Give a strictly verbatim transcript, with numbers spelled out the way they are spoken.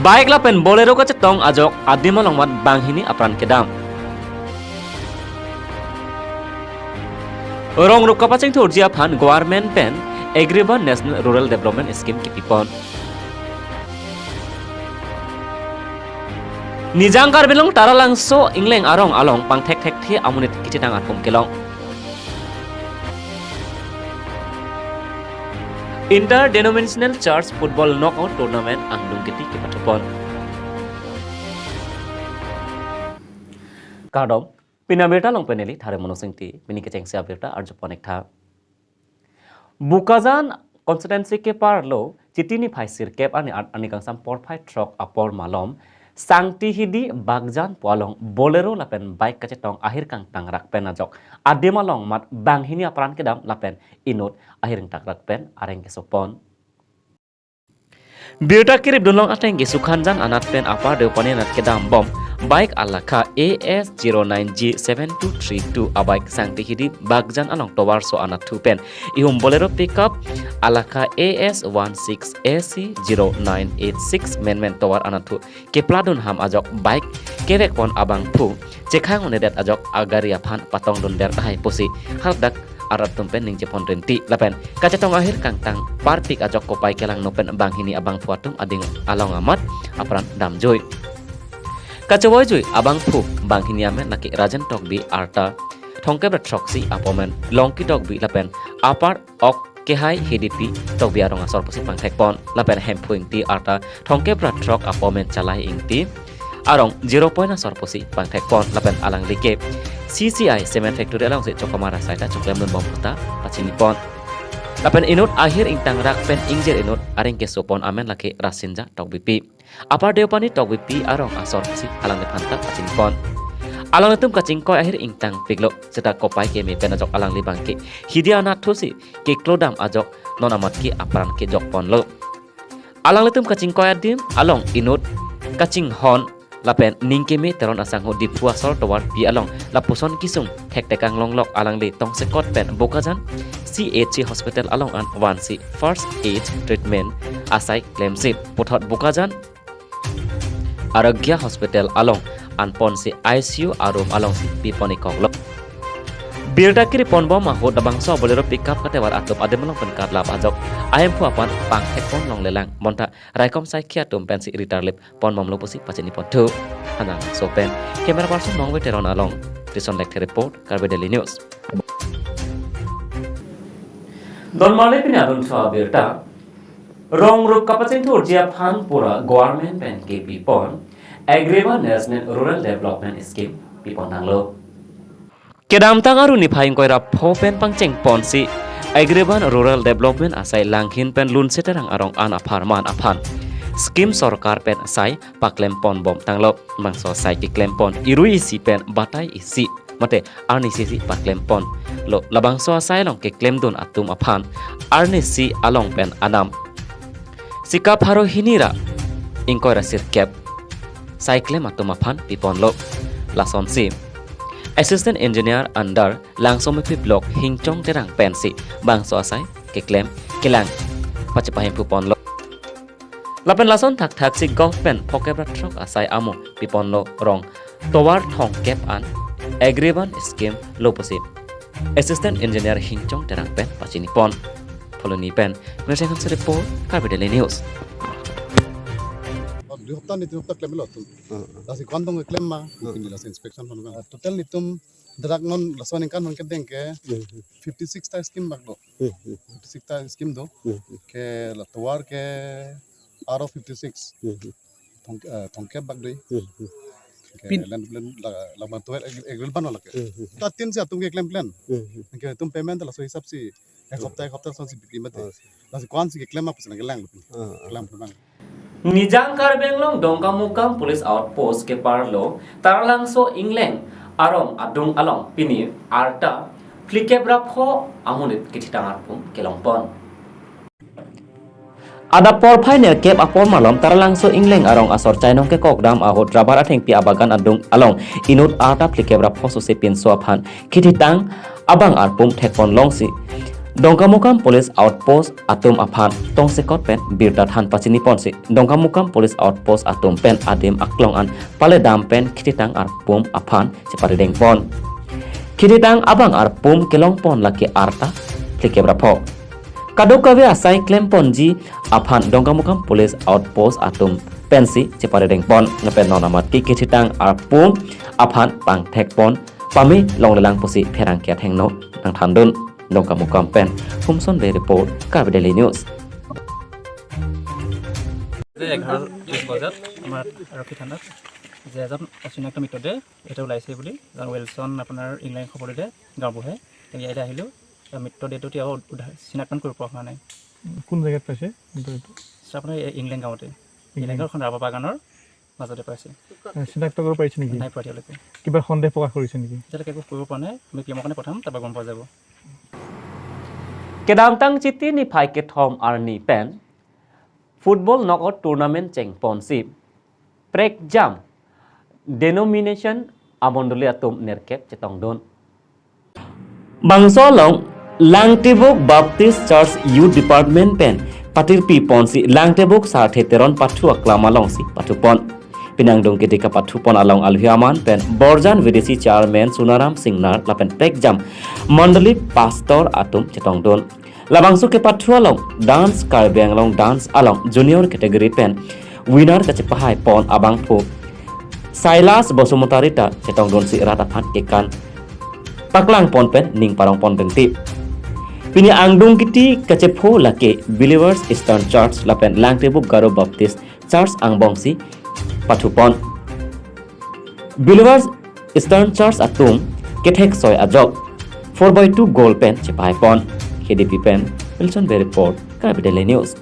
Bike lapen Bolero kachetong ajok adim along mat banghini apran kedam. Rong rup kapachingthurji aphan government pen Agriban National Rural Development Scheme kepipon. Nijang Karbi Anglong Taralangso Ingleng arong along pangthek thekthe amonit kachetong arpum kelong. Inter Denominational Church Football Knockout Tournament angdeng kiti kepathupon. Kardom, pini abirta along pen neli Thare Monosingti, pini kechengsi abirta arjupon ik tha. Bokajan constituency keparlo Chiti niphai sirkep arni at arni kangsam porphai throk apor malom Sangti Hidi Bagjan pu along Bolero lapen bike kachetong ahir kangtang rak pen ajok adim along mat banghini apran kedam lapen inut ahir ingtak rak pen areng kesopon. Birta kerip dunlong ateng ke Sukhanjan anat pen Upper Deopani anat kedam bom bike alakha A S zero nine G seven two three two abike Sangti Hidi Bagjan along tovar so anatthu pen ihum Bolero pickup alakha A S one six A C zero nine eight six menmen tovar anatthu kepladun ham ajok bike kevekpon abangphu chekhang onedet ajok agari aphan patongdun der tahai pusi hadak arat atum pen ningjephon rinti lapen kachetong ahir kangtang parpik ajok kopai kelangno pen banghini abangphu atum ading along amat apran damjui. Kachovoijui abangphu banghini amen lake Rajen Tokbi arta thongkep ra throksi apo amen Longki Tokbi lapen apar ok kehai Hidipi Tokbi arong asor pusi pangthekpon lapen Hemphu Ingti arta thongkep ra throk apo amen Chalai Ingti arong zero point asor pusi pangthekpon lapen alangli ke C C I Cement Factory alongsi chokomar asai ta choklemdun bom puta pachinipon. Lapen inut ahir ingtang rak pen ingjir inut areng kesopon amen lake Rasinja Tokbipi. Upper Deopani Tokbipi arong asor si alangliphan ta pachinipon. Alanglitum kachingkoi ahir ingtang piklo seta kopai keme pen ajok alangli bangke Hidi anatthu si keklodam ajok non amat ke apran kejokponlo. Alanglitum kachingkoi adim along inut kachinghon lapen ningkeme Teron asangho Diphu asor tovarpi along lapuson kesung thektek anglonglok alangli tongsekot pen Bokajan C H C hospital along an vansi first aid treatment asai klemsi puthot Bokajan Arogya Hospital along anponsi I C U arum alongsi pipon-ik koklo. Birta keripon bom ahut labangso Bolero pickup katevar atum adim along pen katlap ajok ahemphu aphan pangthekpon longlelang bonta raikom saikhi atum pensi ritarlip pon bomlo pusi pachinipon thu. Hanang so pen camera person Mongve Teron along Trison Lekthe report, Karbi Daily News. Don marli pini adunthu abirta. Rong rup kapachingthurji aphan pura government pen kepipon Agriban National Rural Development Scheme pipon tanglo. Kedamtang Aru niphai ingkoi ra pho pen pangchengponsi Agriban Rural Development asai langhin pen Lunse Terang arong an apharman aphan scheme sorkar pen asai paklempon bom tanglo. Bangso asai keklempon irui isi pen batai isi mate arnisi si paklemponlo. Labangso asai along keklemdun atum aphan arnisi along pen anam sika pharo hini ra ingkoi ra sirkep sai klem atum aphan piponlo. Lasonsi Assistant Engineer under Langsomepi Block Hingchong Terang pensi bangso asai keklem kelang pachepahemphuponlo. Lapen lason thakthak si government phokep ra throk asai amo piponlo rong tovar thongkep an Agriban scheme lo pusi Assistant Engineer Hingchong Terang pen pachinipon. Pholoni pen Merseng Hanse report, Karbi Daily News. Dui hopta ni tin hopta klemlo atum. Hmm. Lasi ko-an tong keklem ma, hmm, pini lasi inspection pon kan. Total nitum dak non laso aningkan non kedeng ke, hmm, fifty six ta scheme bak do. Hmm, hmm. Fifty six ta scheme do. Hmm, hmm. Ke la tovar ke aro fifty six. Hmm, hmm. Thong, eh, thongkep bak do. Hmm, hmm. Ke pin- land, land la, la ban tovar ag-, agreement ban wala ke. Hmm, hmm. Ta tin si atum keklem plan. Hmm, hmm. Ke atum payment laso hisap si ek hopta ek hopta son si bipi mate. Ah, si. Lasi ko-an si keklem ma pusi nangkelang. Ah, ah. Kelang pulang. Nijang Karbi Anglong Dongkamukam Police Outpost keparlo Taralangso Ingleng arong adung along pini arta phlikep ra pho amonit kethitang arpum kelongpon. Adap porphai nerkep apor malom Taralangso Ingleng arong asor chainong kekokdam ahut rabar athengpi abagan adung along inut arta phlikep ra pho sose pinso aphan kethitang abang arpum thekpon longsi Dongkamukam Police Outpost atum aphan tongsekot pen birta than pachini ponsi Dongkamukam Police Outpost atum pen adim aklong an paledam pen khititang arpum aphan cheparideng pon. Khititang abang arpum kelong pon lake arta phlikep ra pho. Kadokave asai klem ponji aphan Dongkamukam Police Outpost atum pensi cheparideng pon lapen non amat ke khititang arpum aphan pangthek pon pame longlelang pusi pherangke athengno nangthandun. Dongkamukam pen Humson Bey report, Karbi Daily News. যে এঘাৰ ত্ৰিছ বজাত আমাৰ আৰক্ষী থানাত যে এজন অচিনাক্ত মৃতদেহ ইয়াতে ওলাইছে বুলি, এজন উইলছন আপোনাৰ ইংলেণ্ড খবৰ দিলে গাঁওবুঢ়াই, আমি ইয়াতে আহিলোঁ। তাৰ মৃতদেহটো এতিয়াও উদ্ধাৰ, চিনাক্তকৰণ কৰিব পৰা হোৱা নাই। কোন জেগাত পাইছে মৃতদেহটো? ছাৰ, আপোনাৰ এই ইংলেণ্ড গাঁৱতে, ইংলেণ্ড। ইংলেণ্ডৰ এখন ৰাবাৰ বাগানৰ মাজতে পাইছে। এ, চিনাক্ত কৰিব পাৰিছে নেকি? নাই পোৱা এতিয়ালৈকে। কিবা সন্দেহ প্ৰকাশ কৰিছে নেকি? এতিয়ালৈকে একো কৰিব পৰা নাই। আমি পি এমৰ কাৰণে পঠাম, তাৰপৰা গম পোৱা যাব। Kedamtang Chiti niphai kethom arni pen football knockout tournament chengponsi prekjam denomination amondoli atum nerkep chetongdun. Bangso along Langtebuk Baptist Church Youth Department pen patirpi ponsi Langtebuk Sarthe Teron pathu aklam alongsi pathupon. Pini angdung kiti kapathupon along alhia man pen Borjan V D C Chairman Sunaram Singnar lapen prekjam mondoli pastor atum chetongdun. Labangso kepathu along dance, Karbi Anglong dance along junior category pen winner kachepahai pon abangphu Silas Basumatari ta chetongdunsi rat aphan kekan paklang pon pen ning parong pon dengti. Pini angdung kiti kachepho lake Believers Eastern Church lapen Langtebuk Garo Baptist Church angbongsi pathupon. Believers Eastern Church atum kethek soi ajok four by two goal pen chepahai pon. K D P pen Wilson Bey report, Karbi Daily News.